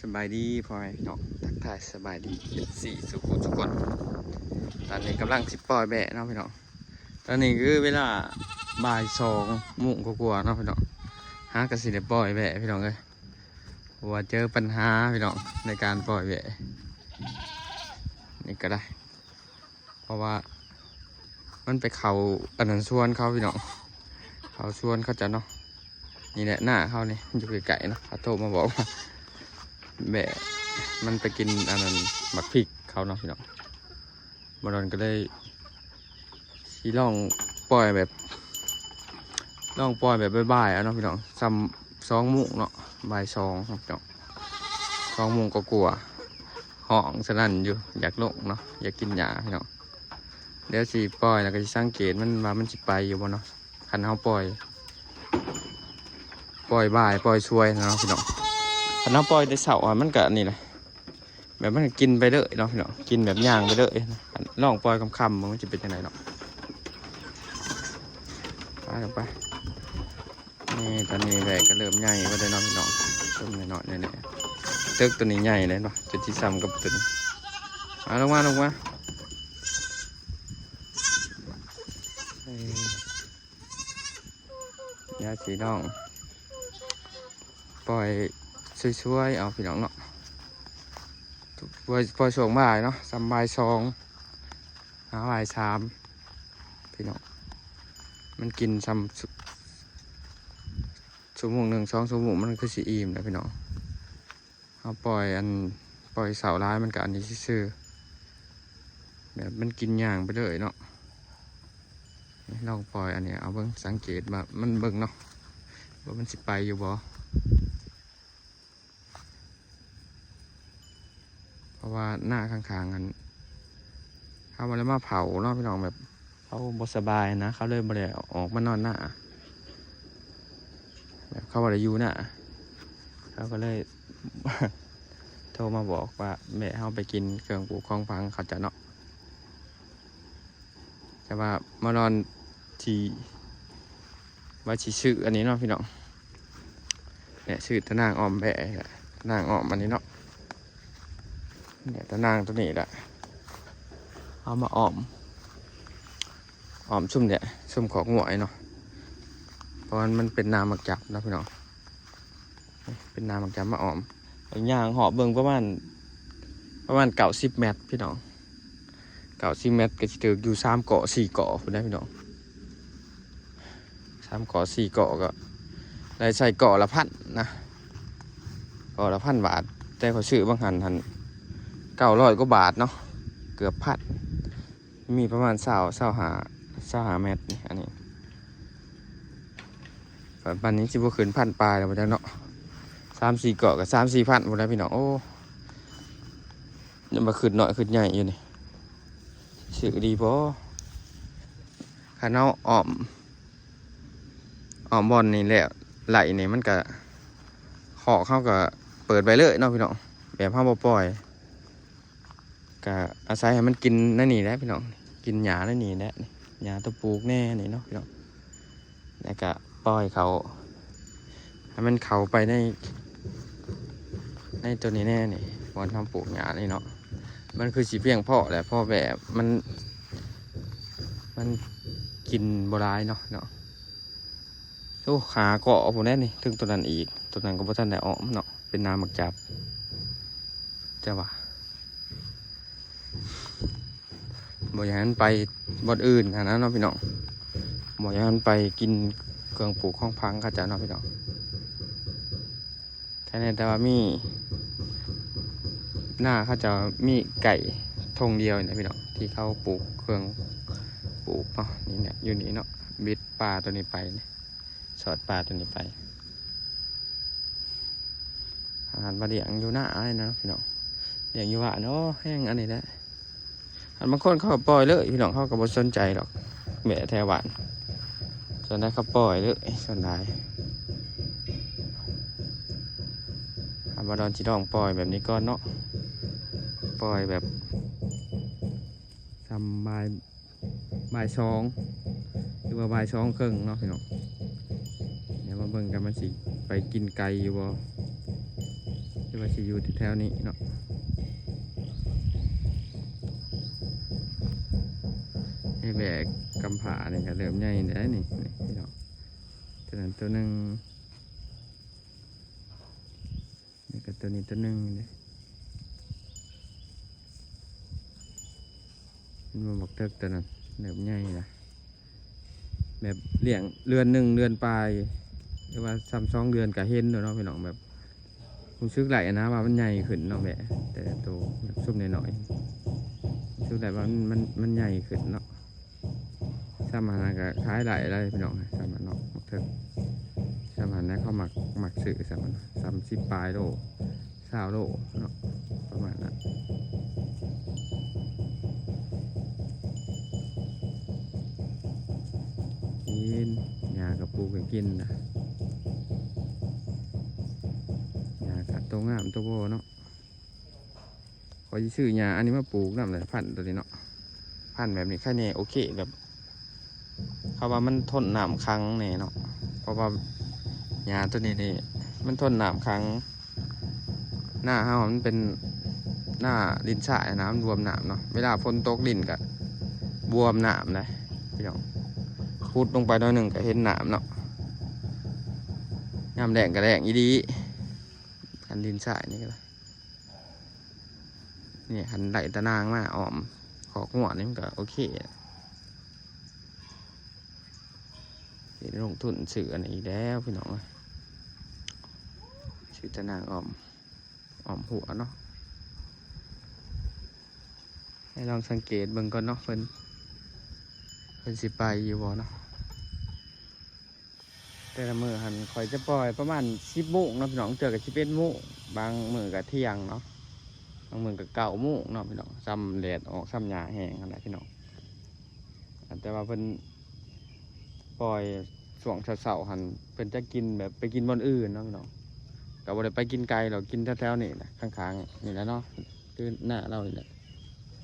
ສະບາຍດີພໍ່ແມ່ພີ່ນ້ອງ ທັກທາຍສະບາຍດີ ເອັຟຊີ ສູ່ຜູ້ສູ່ຄົນ. ຕອນນີ້ກຳລັງຊິປ່ອຍແບ້ເນາະພີ່ນ້ອງ. ຕອນນີ້ຄືເວລາບ່າຍສອງໂມງກວ່າໆເນາະພີ່ນ້ອງ. ຫາກໍຊິໄດ້ປ່ອຍແບ້ພີ່ນ້ອງເອີຍ ເພາະວ່າເຈີບັນຫາພີ່ນ້ອງ ໃນການປ່ອຍແບ້ນີ້ກໍໄດ້. ເພາະວ່າມັນໄປເຂົ້າອັນນັ້ນສວນເຂົາພີ່ນ້ອງ ເຂົ້າສວນເຂົາເຈົ້າເນາະ. ນີ້ແຫຼະນາເຂົານີ້ ຢູ່ໃກ້ໆເນາະ. ເຂົາໂທມາບອກວ່າແບ້ມັນໄປກິນອັນນັ້ນໝາກພິກເຂົາເນາະພີ່ນ້ອງ. ບ່າວດອນກໍເລີຍຊິລອງປ່ອຍແບບ ລອງປ່ອຍແບບບ່າຍໆເອົາເນາະພີ່ນ້ອງ. ຊ່ຳສອງໂມງເນາະ ບ່າຍສອງເນາະ ສອງໂມງກວ່າໆ ຮ້ອງສະໜັ່ນຢູ່ ຢາກລົງເນາະ ຢາກກິນຫຍ້າພີ່ນ້ອງ. ດຽວຊິປ່ອຍແລ້ວກໍຊິສັງເກດມັນວ່າມັນຊິໄປຢູ່ບໍ່ເນາະ. ຄັນເຮົາປ່ອຍ ປ່ອຍບ່າຍປ່ອຍສວຍເນາະພີ່ນ້ອງ. ຄັນເຮົາປ່ອຍແຕ່ເຊົ້າອະ ມັນກໍອັນນີ້ແຫຼະ ແບບມັນກໍກິນໄປເລີຍເນາະພີ່ນ້ອງ ກິນແບບຍ່າງໄປເລີຍ. ລອງປ່ອຍຄ່ຳໆເບິ່ງ ມັນຊິເປັນຈັ່ງໃດເນາະ. ໄປ ໄປ. ນີ້ຕອນນີ້ແບ້ກໍເລີ່ມໃຫຍ່ແລ້ວເດ້ເນາະພີ່ນ້ອງ. ຕົ້ນນ້ອຍໆນີ້ແຫຼະ ຕຶກໂຕນີ້ໃຫຍ່ເລີຍເນາະ ຈົນຊິຊ່ຳກັບໂຕນີ້. ມາ ລົງມາ ລົງມາ. ເອີ ດຽວຊິລອງປ່ອຍສວຍໆເອົາພີ່ນ້ອງເນາະ. ປ່ອຍ ປ່ອຍຊ່ວງບ່າຍເນາະ ຊ່ຳບ່າຍສອງຫາບ່າຍສາມພີ່ນ້ອງ. ມັນກິນຊ່ຳ ຊົ່ວໂມງໜຶ່ງສອງຊົ່ວໂມງ ມັນຄືຊິອີ່ມແລ້ວພີ່ນ້ອງ. ເຮົາປ່ອຍອັນ ປ່ອຍເຊົ້າຫຼາຍ ມັນກໍອັນນີ້ຊື່ໆ ແບບມັນກິນຍ່າງໄປເລີຍເນາະ. ລອງປ່ອຍອັນນີ້ເອົາເບິ່ງ ສັງເກດວ່າມັນເບິ່ງເນາະ ວ່າມັນຊິໄປຢູ່ບໍ່. ເພາະວ່ານາຂ້າງໆ ອັນ ເຮົາບໍ່ໄດ້ມາເຝົ້າເນາະພີ່ນ້ອງ ແບບເຂົາບໍ່ສະບາຍນະ ເຂົາເລີຍບໍ່ໄດ້ອອກມານອນນາ ແບບເຂົາບໍ່ໄດ້ຢູ່ນາ ເຂົາກໍເລີຍໂທມາບອກວ່າແມ່ເຮົາໄປກິນເຄື່ອງປູກຂອງຝັງເຂົາເຈົ້າເນາະ. ແຕ່ວ່າມານອນທີ່ ວ່າຊິຊື້ອັນນີ້ເນາະພີ່ນ້ອງ. ແຫຼະ ຊື້ຕາໜ່າງອ້ອມແບ້ ຕາໜ່າງອ້ອມອັນນີ້ເນາະ. ແຫຼະ ຕາໜ່າງໂຕນີ້ແຫຼະ ເອົາມາອ້ອມ ອ້ອມຊຸມແຫຼະ ຊຸມຄອກງົວເນາະ. ເພາະວ່າມັນເປັນໜາໝາກຈັບເນາະພີ່ນ້ອງ ເປັນໜາໝາກຈັບມາອ້ອມ. ຍ່າງເຫາະເບິ່ງປະມານ ປະມານເກົ້າສິບແມັດພີ່ນ້ອງ. ເກົ້າສິບແມັດກໍຊິຖືກຢູ່ສາມເກາະສີ່ເກາະພຸ້ນແຫຼະພີ່ນ້ອງ. ສາມເກາະສີ່ເກາະກໍໄດ້ໃຊ້ເກາະລະພັນນະ ເກາະລະພັນບາດ. ແຕ່ຂ້ອຍຊື້ບາງຫັ້ນຫັ້ນເກົ້າຮ້ອຍກວ່າບາດເນາະ ເກືອບພັນ. ມີປະມານຊາວ ຊາວຫ້າ ຊາວຫ້າແມັດນີ້ ອັນນີ້. ປານນີ້ຊິບໍ່ຂຶ້ນພັນປາຍແລ້ວບໍ່ຈັກເນາະ. ສາມສີ່ເກາະກໍສາມສີ່ພັນພຸ້ນແຫຼະພີ່ນ້ອງ. ໂອ້ ຍັງມາຂຶ້ນນ້ອຍຂຶ້ນໃຫຍ່ຢູ່ນີ້ ຊື້ດີບໍ່? ຄັນເຮົາອ້ອມ ອ້ອມບ່ອນນີ້ແລ້ວ ໄລ່ນີ້ມັນກະ ຄອກເຮົາກະເປີດໄວ້ເລີຍເນາະພີ່ນ້ອງ ແບບເຮົາບໍ່ປ່ອຍ ກະອາໄສໃຫ້ມັນກິນໃນນີ້ແຫຼະພີ່ນ້ອງ ກິນຫຍ້າໃນນີ້ແຫຼະ ຫຍ້າຕົວປູກແດ່ນີ້ເນາະພີ່ນ້ອງ. ແລ້ວກະປ່ອຍເຂົາ ໃຫ້ມັນເຂົ້າໄປໃນ ໃນຕົວນີ້ແດ່ນີ້ ບ່ອນເຮົາປູກຫຍ້ານີ້ເນາະ. ມັນຄືຊິພຽງພໍແຫຼະ ພໍແບບມັນ ມັນກິນບໍ່ຫຼາຍເນາະ ເນາະ. ໂອ້ ຫາເກາະພຸ້ນແຫຼະນີ້ ເຖິງຕົວນັ້ນອີກ ຕົວນັ້ນກໍບໍ່ທັນໄດ້ອ້ອມເນາະ ເປັນໜາໝາກຈັບ. ແຕ່ວ່າ ບໍ່ຢາກໃຫ້ມັນໄປບ່ອນອື່ນຫັ້ນນະເນາະພີ່ນ້ອງ ບໍ່ຢາກໃຫ້ມັນໄປກິນເຄື່ອງປູກຂອງຝັງເຂົາເຈົ້າເນາະພີ່ນ້ອງ. ແຕ່ ແຕ່ວ່າມີ ນາເຂົາເຈົ້າມີໄກ່ທົ່ງດຽວນີ້ແຫຼະພີ່ນ້ອງ ທີ່ເຂົາປູກເຄື່ອງປູກເນາະ. ນີ້ແຫຼະ ຢູ່ນີ້ເນາະ ບິດປາຕົວນີ້ໄປນີ້ ສອດປາຕົວນີ້ໄປ. ຂະໜາດວ່າລ້ຽງຢູ່ນາເລີຍນະພີ່ນ້ອງ ລ້ຽງຢູ່ບ້ານ ໂອ້ ແຮງອັນນີ້ແຫຼະ. ອັນບາງຄົນເຂົາກໍປ່ອຍເລີຍພີ່ນ້ອງ ເຂົາກໍບໍ່ສົນໃຈດອກ ແບ້ແຖວບ້ານ ສ່ວນໃຫຍ່ເຂົາປ່ອຍເລີຍສ່ວນຫຼາຍ. ຖ້າວ່າດອນຊິລອງປ່ອຍແບບນີ້ກ່ອນເນາະ ປ່ອຍແບບຊ່ຳບ່າຍ ບ່າຍສອງ ຫຼືວ່າບ່າຍສອງເຄິ່ງເນາະພີ່ນ້ອງ. ດຽວມາເບິ່ງກັນ ມັນຊິໄປກິນໄກ່ຢູ່ບໍ່ ຫຼື ວ່າຊິຢູ່ແຖວໆນີ້ເນາະ. ໃຫ້ແບກກຳພ້ານີ້ກໍເລີ່ມໃຫຍ່ແລ້ວນີ້ ນີ້ພີ່ນ້ອງ. ຕົວນັ້ນຕົວໜຶ່ງ ນີ້ກໍຕົວນີ້ຕົວໜຶ່ງເດ້. ເຫັນບໍ່ ບັກເຖິກຕົວນັ້ນເລີ່ມໃຫຍ່ລະ ແບບລ້ຽງເດືອນໜຶ່ງເດືອນປາຍ ຫຼືວ່າສ່ຳສອງເດືອນກໍເຫັນແລ້ວເນາະພີ່ນ້ອງ. ແບບຮູ້ສຶກໄດ້ນະວ່າມັນໃຫຍ່ຂຶ້ນເນາະ ແບະແຕ່ລະໂຕ ແບບຊຸມນ້ອຍໆ ຮູ້ສຶກໄດ້ວ່າມັນ ມັນ ມັນໃຫຍ່ຂຶ້ນເນາະ. ສ່ຳຫັ້ນນະກໍຂາຍໄດ້ຫຼາຍພີ່ນ້ອງ ສ່ຳຫັ້ນເນາະ ບັກເຖິກ ສ່ຳຫັ້ນນະ ເຂົາມັກ ມັກຊື້ສ່ຳຫັ້ນນະ ສາມສິບປາຍໂລ ຊາວໂລເນາະ ປະມານນັ້ນ. ກິນ ຫຍ້າກໍປູກໃຫ້ກິນນະ ຫຍ້າກໍໂຕງາມໂຕບໍ່ເນາະ. ຂ້ອຍຊິຊື້ຫຍ້າອັນນີ້ມາປູກນຳແຫຼະ ພັນໂຕນີ້ເນາະ ພັນແບບນີ້ໄຄແນ່ ໂອເຄ ແບບ ເຂົາວ່າມັນທົນນ້ຳຂັງແນ່ເນາະ ເພາະວ່າຫຍ້າໂຕນີ້ນີ້ມັນທົນນ້ຳຂັງ. ນາເຮົາມັນເປັນນາດິນຊາຍນະ ມັນບວມນ້ຳເນາະ ເວລາຝົນຕົກດິນກໍບວມນ້ຳນະພີ່ນ້ອງ. ຂຸດລົງໄປໜ້ອຍໜຶ່ງກໍເຫັນນ້ຳເນາະ ຍາມແລ້ງກໍແລ້ງອີ່ຫຼີ ຄັນດິນຊາຍນີ້ກໍໄດ້. ນີ້ ຄັນໄດ້ຕາໜ່າງມາອ້ອມຄອກງົວນີ້ມັນກໍໂອເຄ ຊິລົງທຶນຊື້ອັນນີ້ອີກແລ້ວພີ່ນ້ອງເອີຍ ຊື້ຕາໜ່າງອ້ອມ ອ້ອມຮົ້ວເນາະ. ໃຫ້ລອງສັງເກດເບິ່ງກ່ອນເນາະ ເພິ່ນ ເພິ່ນຊິໄປຢູ່ບໍ່ເນາະ. ແຕ່ລະມື້ຫັ້ນຂ້ອຍຈະປ່ອຍປະມານສິບໂມງເນາະພີ່ນ້ອງ ເທື່ອກໍສິບເອັດໂມງ ບາງມື້ກໍທ່ຽງເນາະ ບາງມື້ກໍເກົ້າໂມງເນາະພີ່ນ້ອງ. ສ່ຳແດດອອກ ສ່ຳຫຍ້າແຫ້ງຫັ້ນແຫຼະພີ່ນ້ອງ. ແຕ່ວ່າເພິ່ນປ່ອຍຊ່ວງເຊົ້າໆຫັ້ນ ເພິ່ນຈະກິນແບບໄປກິນບ່ອນອື່ນເນາະພີ່ນ້ອງ ກໍບໍ່ໄດ້ໄປກິນໄກດອກ ກິນແຖວໆນີ້ແຫຼະ ຂ້າງໆນີ້ແຫຼະເນາະ ຄືໜ້າລາວນີ້ແຫຼະ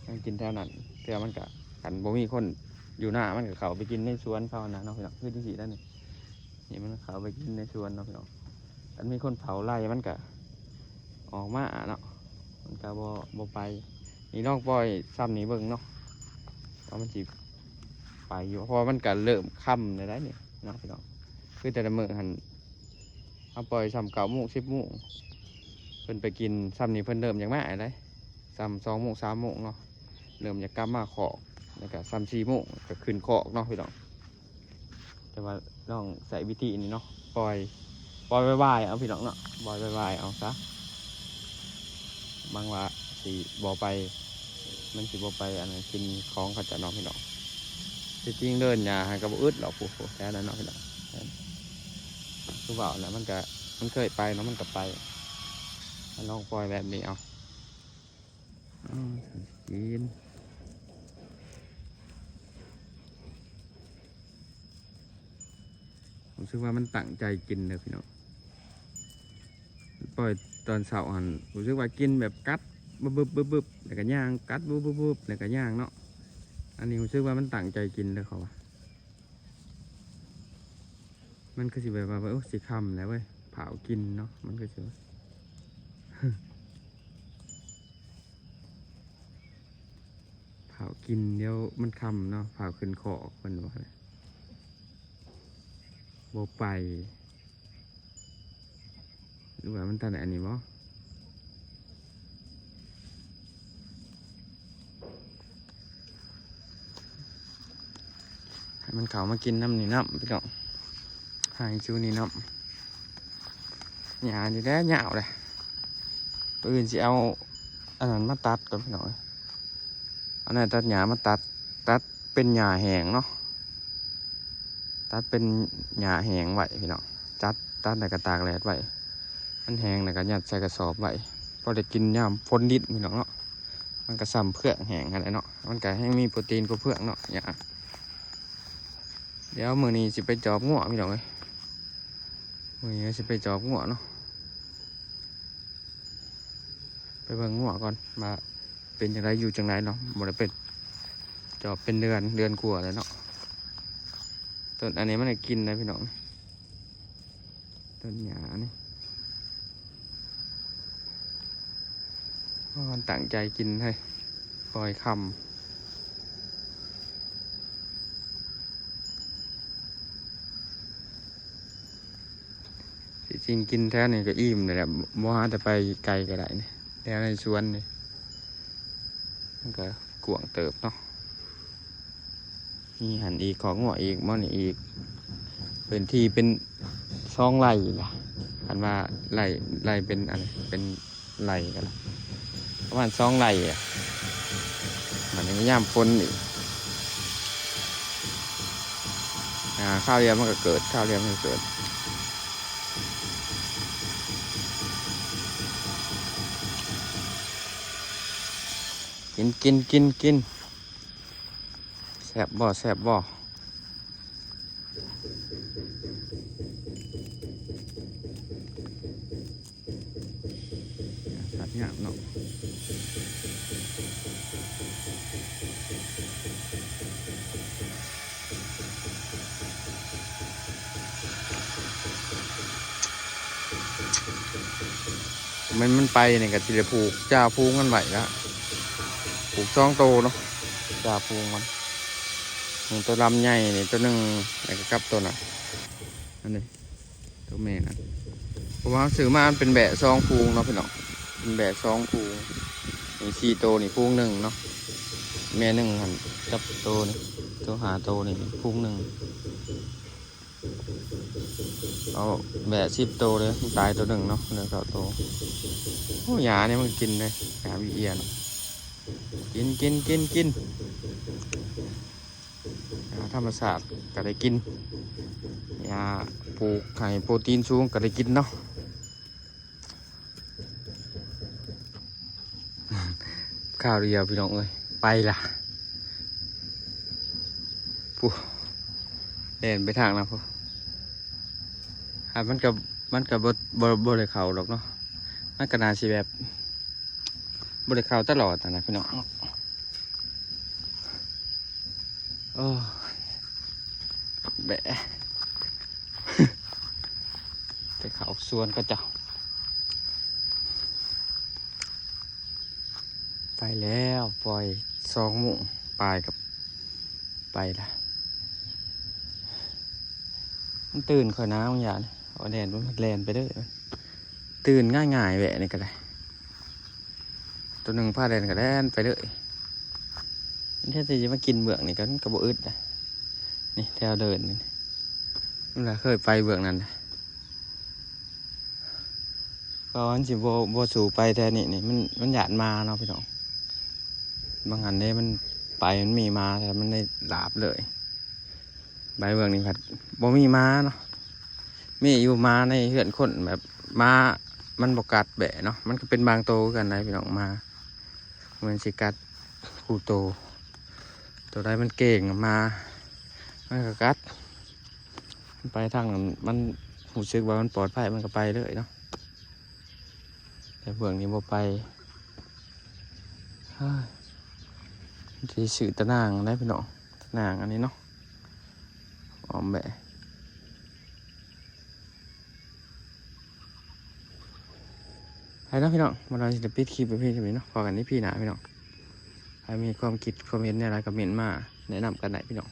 ມັນກິນແຖວນັ້ນ ເທື່ອມັນກະ ຄັນບໍ່ມີຄົນຢູ່ໜ້າ ມັນກະເຂົ້າໄປກິນໃນສວນເຂົາຫັ້ນນະເນາະພີ່ນ້ອງ. ຄືຈັ່ງຊີ້ແຫຼະນີ້ ນີ້ມັນເຂົ້າໄປກິນໃນສວນເນາະພີ່ນ້ອງ. ຄັນມີຄົນເຝົ້າໄລ່ມັນກະອອກມາເນາະ ມັນກະບໍ່ ບໍ່ໄປ. ນີ້ລອງປ່ອຍຊ່ຳນີ້ເບິ່ງເນາະ ວ່າມັນຊິໄປຢູ່ ເພາະວ່າມັນກະເລີ່ມຄ່ຳແລ້ວໄດ໋ນີ້ເນາະພີ່ນ້ອງ. ຄືແຕ່ລະມື້ຫັ້ນ ເຮົາປ່ອຍຊ່ຳເກົ້າໂມງ ສິບໂມງ ເພິ່ນໄປກິນ ຊ່ຳນີ້ເພິ່ນເລີ່ມຢາກມາແລ້ວ ຊ່ຳສອງໂມງ ສາມໂມງເນາະ ເລີ່ມຢາກກັບມາຄອກ ແລ້ວກະຊ່ຳສີ່ໂມງກໍຂຶ້ນຄອກເນາະພີ່ນ້ອງ. ແຕ່ວ່າລອງໃຊ້ວິທີນີ້ເນາະ ປ່ອຍ ປ່ອຍວາຍໆເອົາພີ່ນ້ອງເນາະ ປ່ອຍວາຍໆເອົາຊະ. ຫວັງວ່າຊິບໍ່ໄປ ມັນຊິບໍ່ໄປອັນນັ້ນ ກິນຂອງເຂົາເຈົ້າເນາະພີ່ນ້ອງ. ທີ່ຈິງເດີນຫຍ້າຫັ້ນກໍບໍ່ອຶດດອກ ຜູ້ ແຖວນັ້ນເນາະພີ່ນ້ອງ. ຄືເວົ້າແຫຼະ ມັນກະ ມັນເຄີຍໄປເນາະ ມັນກະໄປ. ລອງປ່ອຍແບບນີ້ເອົາ ອືມ ກິນ. ຮູ້ສຶກວ່າມັນຕັ້ງໃຈກິນເດີພີ່ນ້ອງ. ປ່ອຍຕອນເຊົ້າຫັ້ນ ຮູ້ສຶກວ່າກິນແບບກັດບຶບໆໆ ແລ້ວກໍຍ່າງ ກັດບຶບໆໆ ແລ້ວກໍຍ່າງເນາະ. ອັນນີ້ຮູ້ສຶກວ່າມັນຕັ້ງໃຈກິນເດີເຂົາວ່າ ມັນຄືຊິແບບວ່າ ໂອ້ ຊິຄ່ຳແລ້ວເວີຍ ພ້າວກິນເນາະ ມັນຄືຊິວ່າ ພ້າວກິນ ດຽວມັນຄ່ຳເນາະ ພ້າວຂຶ້ນຄອກ ເພິ່ນວ່າ. ບໍ່ໄປ ຫຼືວ່າມັນທັນໄດ້ອັນນີ້ບໍ່? ໃຫ້ມັນເຂົ້າມາກິນນຳນີ້ນຳ ພີ່ນ້ອງ ໃຫ້ຢູ່ນີ້ນຳ. ຫຍ້ານີ້ແຫຼະຍາວເດ້ ມື້ອື່ນຊິເອົາອັນນັ້ນມາຕັດກ່ອນ ພີ່ນ້ອງເອີຍ. ເອົາໄມ້ຕັດຫຍ້າມາຕັດ ຕັດເປັນຫຍ້າແຫ້ງເນາະ ຕັດເປັນຫຍ້າແຫ້ງໄວ້ພີ່ນ້ອງ. ຕັດ ຕັດແລ້ວກໍຕາກແດດໄວ້ ມັນແຫ້ງແລ້ວກໍຍັດໃສ່ກະສອບໄວ້ ພໍໄດ້ກິນຍາມຝົນດິນພີ່ນ້ອງເນາະ. ມັນກໍສ່ຳເຜືອກແຫ້ງຫັ້ນແຫຼະເນາະ ມັນກໍແຮ່ງມີໂປຣຕີນກວ່າເຜືອກເນາະ ຫຍ້າ. ດຽວມື້ນີ້ຊິໄປຈອບງົວພີ່ນ້ອງເອີຍ ມື້ນີ້ຊິໄປຈອບງົວເນາະ ໄປເບິ່ງງົວກ່ອນວ່າ ເປັນຈັ່ງໃດ ຢູ່ຈັ່ງໃດເນາະ ບໍ່ໄດ້ໄປຈອບເປັນເດືອນ ເດືອນກວ່າແລ້ວເນາະ. ຕົ້ນອັນນີ້ມັນກໍກິນໄດ້ພີ່ນ້ອງ ຕົ້ນຫຍ້ານີ້. ອ້อ ຕັ້ງໃຈກິນເຮີ້ຍ ປ່ອຍຄຳ. ທີ່ຈິງກິນແຖວນີ້ກໍອີ່ມແລ້ວແຫຼະ ບໍ່ຫາແຕ່ໄປໄກກໍໄດ້ນີ້ ແຖວໃນສວນນີ້ ມັນກໍກວ້າງເຕີບເນາະ. ມີຫັ້ນອີກ ຄອກງົວອີກ ໝໍນີ້ອີກ ພື້ນທີ່ເປັນສອງໄຮ່ລະ ຄັນວ່າໄລ່ ໄລ່ເປັນອັນ ເປັນໄຮ່ກໍລະ ປະມານສອງໄຮ່ອະ. ບັດນີ້ຍາມຝົນອີກ ອ່າ ຄາວດຽວມັນກໍເກີດ ຄາວດຽວມັນກໍເກີດ. ກິນ ກິນ ກິນ ກິນ. ແຊບບໍ່ ແຊບບໍ່? ຕັດຫຍ້າເນາະ ແມ່ນມັນໄປນີ້ກໍຊິໄດ້ຜູກຈ່າຝູງມັນໄວ້ລະ ຜູກສອງໂຕເນາະ ຈ່າຝູງມັນ ນີ້ໂຕລຳໃຫຍ່ນີ້ໂຕໜຶ່ງ ແລ້ວກໍກັບໂຕນັ້ນ ອັນນີ້ ໂຕແມ່ນະ ເພາະວ່າເຮົາຊື້ມາມັນເປັນແບ້ສອງຝູງເນາະພີ່ນ້ອງ ເປັນແບ້ສອງຝູງ ນີ້ສີ່ໂຕນີ້ຝູງໜຶ່ງເນາະ ແມ່ໜຶ່ງຫັ້ນ ກັບໂຕນີ້ ໂຕຫ້າໂຕນີ້ຝູງໜຶ່ງ ເອົາແບ້ສິບໂຕເລີຍ ມັນຕາຍໂຕໜຶ່ງເນາະ ເຫຼືອເກົ້າໂຕ. ໂອ້ ຫຍ້ານີ້ມັນກິນເດ້ ຫຍ້າວິເອຍນະ ກິນ ກິນ ກິນ ກິນ. ຢາທຳມະຊາດກໍໄດ້ກິນ ຢາປູກໃຫ້ໂປຣຕີນສູງກໍໄດ້ກິນເນາະ. ຄາວດຽວພີ່ນ້ອງເອີຍ ໄປລະ ພຸ້ນ ແລ່ນໄປທາງນັ້ນພຸ້ນ. ຫາກມັນກໍ ມັນກໍບໍ່ ບໍ່ ບໍ່ໄດ້ເຂົ້າດອກເນາະ ມັນກໍໜ້າຊິແບບ ບໍ່ໄດ້ເຂົ້າຕະຫຼອດຫັ້ນນະພີ່ນ້ອງ. ໂອ້ຍ ແບະ ໄປເຂົ້າສວນເຂົາເຈົ້າ. ໄປແລ້ວ ປ່ອຍສອງໂມງປາຍກໍໄປລະ. ມັນຕື່ນຂ້ອຍນະ ບາງຢ່າງເອົາແລ່ນ ມັນແລ່ນໄປເລີຍ ຕື່ນງ່າຍໆ ແບບນີ້ກໍໄດ້ ໂຕໜຶ່ງພາແລ່ນກໍແລ່ນໄປເລີຍ. ມັນແທນທີ່ຈະມາກິນເບື້ອງນີ້ກໍ ມັນກໍບໍ່ອຶດນະ ນີ້ແຖວເດີ່ນນີ້ ມັນລະເຄີຍໄປເບື້ອງນັ້ນນະ ກໍມັນຊິບໍ່ ບໍ່ສູ້ໄປແຖວນີ້ນີ້ ມັນ ມັນຢ້ານໝາເນາະພີ່ນ້ອງ. ບາງອັນເດ້ ມັນໄປ ມັນມີໝາ ແຕ່ມັນໄດ້ລາບເລີຍ. ໄປເບື້ອງນີ້ພັດບໍ່ມີໝາເນາະ ມີຢູ່ໝາໃນເຮືອນຄົນ ແບບໝາມັນບໍ່ກັດແບະເນາະ ມັນກໍເປັນບາງໂຕຄືກັນໄດ໋ພີ່ນ້ອງ. ໝາມັນຊິກັດຄູ່ໂຕ ໂຕໃດມັນເກັ່ງ ໝາມັນກໍກັດ. ມັນໄປທາງນັ້ນ ມັນຮູ້ສຶກວ່າມັນປອດໄພ ມັນກໍໄປເລີຍເນາະ ແຕ່ເບື້ອງນີ້ບໍ່ໄປ. ເຮີ້ຍ ຊິຊື້ຕາໜ່າງໄດ໋ພີ່ນ້ອງ ຕາໜ່າງອັນນີ້ເນາະ ອ້ອມແບະ ໄປເນາະພີ່ນ້ອງ. ມາລອງຊິໄດ້ປິດຄລິບໄວ້ພຽງເທົ່ານີ້ເນາະ ພໍ້ກັນອີພີໜ້າພີ່ນ້ອງ. ໃຜມີຄວາມຄິດຄວາມເຫັນແນວໃດ ຄອມເມັນມາແນະນຳກັນໄດ້ພີ່ນ້ອງ.